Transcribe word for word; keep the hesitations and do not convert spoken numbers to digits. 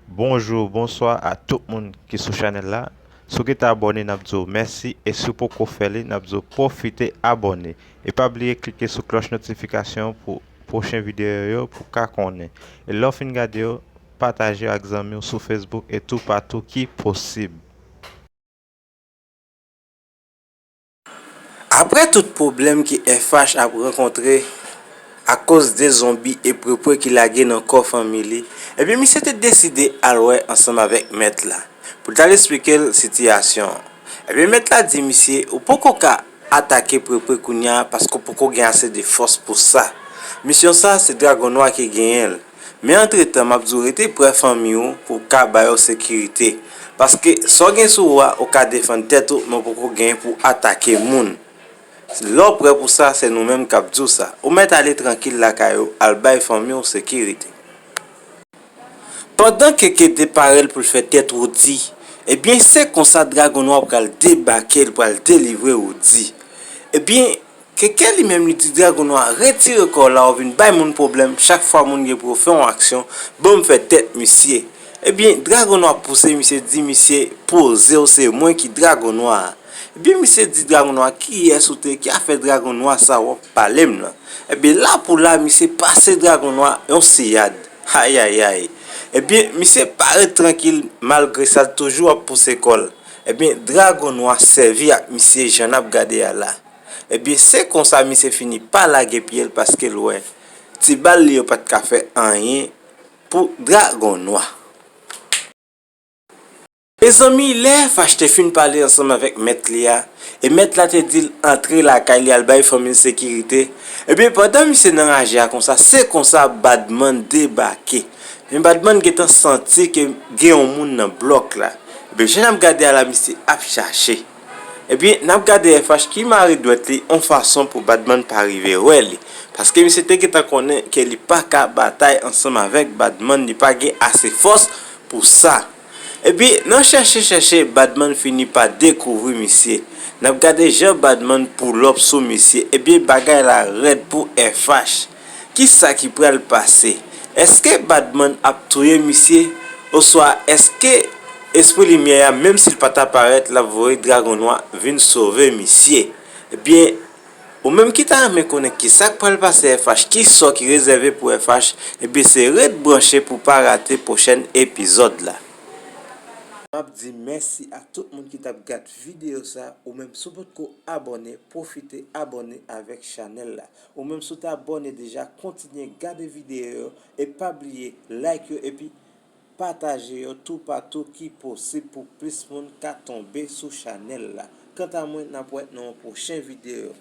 Bonjou, bonswa a tout moun ki sou chanèl la. Si w gentan abòne, n ap di w mèsi, e si w poko fè li, n ap di w pwofite abòne. E pa bliye klike sou klòch notifikasyon pou pwochen videyo yo pou w ka konnen. E lè w fin gade yo, pataje yo ak zanmi w sou Facebook e toupatou ki posib. Apre tout pwoblèm ke F H ap rankontre akoz de zonbi e prepre ki lage nan kò fanmi li, ebyen misye te deside al wè ansanm avèk mèt la pou l t al esplike l sitiyasyon an. Ebyen mèt la di misye, ou poko ka atake prepre kounye a paske w poko gen ase de fòs pou sa. Misyon sa se Dragon Nwa ki genyen l. Men antretan, m ap di w rete prè fanmi w pou w ka ba yo sekirite. Paske sa w gen sou ou a, ou ka defann tèt ou, men w poko gen pou w atake moun. Lè w prè pou sa, se nou menm k ap di w sa. Ou mèt ale trankil lakay ou, al bay fanmi w sekirite. Pandan Keke te pare l pou l fè tèt Woody, ebyen se konsa Dragon Nwa pral debake, l pral delivre Woody. Ebyen, Keke li menm li di Dragon Nwa retire kò w la, ou vin bay moun pwoblèm, chak fwa moun gen pou yo fè yon aksyon, ban m fè tèt misye. Ebyen, Dragon Nwa pouse misye, di misye, poze w, se mwen ki Dragon Nwa a. Ebyen, misye di Dragon Nwa, kiyès ou te, ki afè Dragon Nwa sa w ap pale m nan? Ebyen, la pou la, misye pase Dragon Nwa yon siyad. Ayayay. Ebyen, misye pa ret trankil, malgre sa, l toujou ap pouse kò l. Ebyen, Dragon Nwa sèvi ak misye jan n ap gade a la. Ebyen, se konsa misye fini pa lage pye l paske l wè ti bal li yo pa t ka fè anyen pou Dragon Nwa. Mezanmi, lè F H te fin pale ansanm avèk mèt li a, e mèt la te di l antre lakay li al bay fanmi l sekirite, ebyen, pandan misye nan raje a konsa, se konsa Badman debake. Men Badman gentan santi ke gen yon moun nan blòk la. Ebyen, jan n ap gade a la, misye ap chache. Ebyen, n ap gade F H ki mare dwèt li yon fason pou Badman pa rive wè li. Paske misye te gentan konnen ke li pa ka batay ansanm avèk Badman, li pa gen ase fòs pou sa. Ebyen, nan chèche chèche, Badman fini pa dekouvri misye. N ap gade jan Badman pull up sou misye. Ebyen, bagay la rèd pou F H. Kisa ki pral pase? Èske Badman ap touye misye? Oswa èske Espri Limyè a, menm si l pa ta parèt, l ap voye Dragon Nwa vin sove misye? Ebyen, ou menm ki ta renmen konnen kisa k pral pase F H, ki sò ki rezève pou F H, ebyen se ret branche pou w pa rate pwochèn epizòd la. M ap di mèsi a tout moun ki t ap gad videyo sa, ou menm si w potko abòne, pwofite abòne avèk chanèl la. Ou menm si w te abòne deja, kontinye gade videyo yo e pa bliye like yo epi pataje yo toupatou ki posib pou plis moun ka tonbe sou chanèl la. Kanta mwen, n ap wè nan yon pwochen videyo.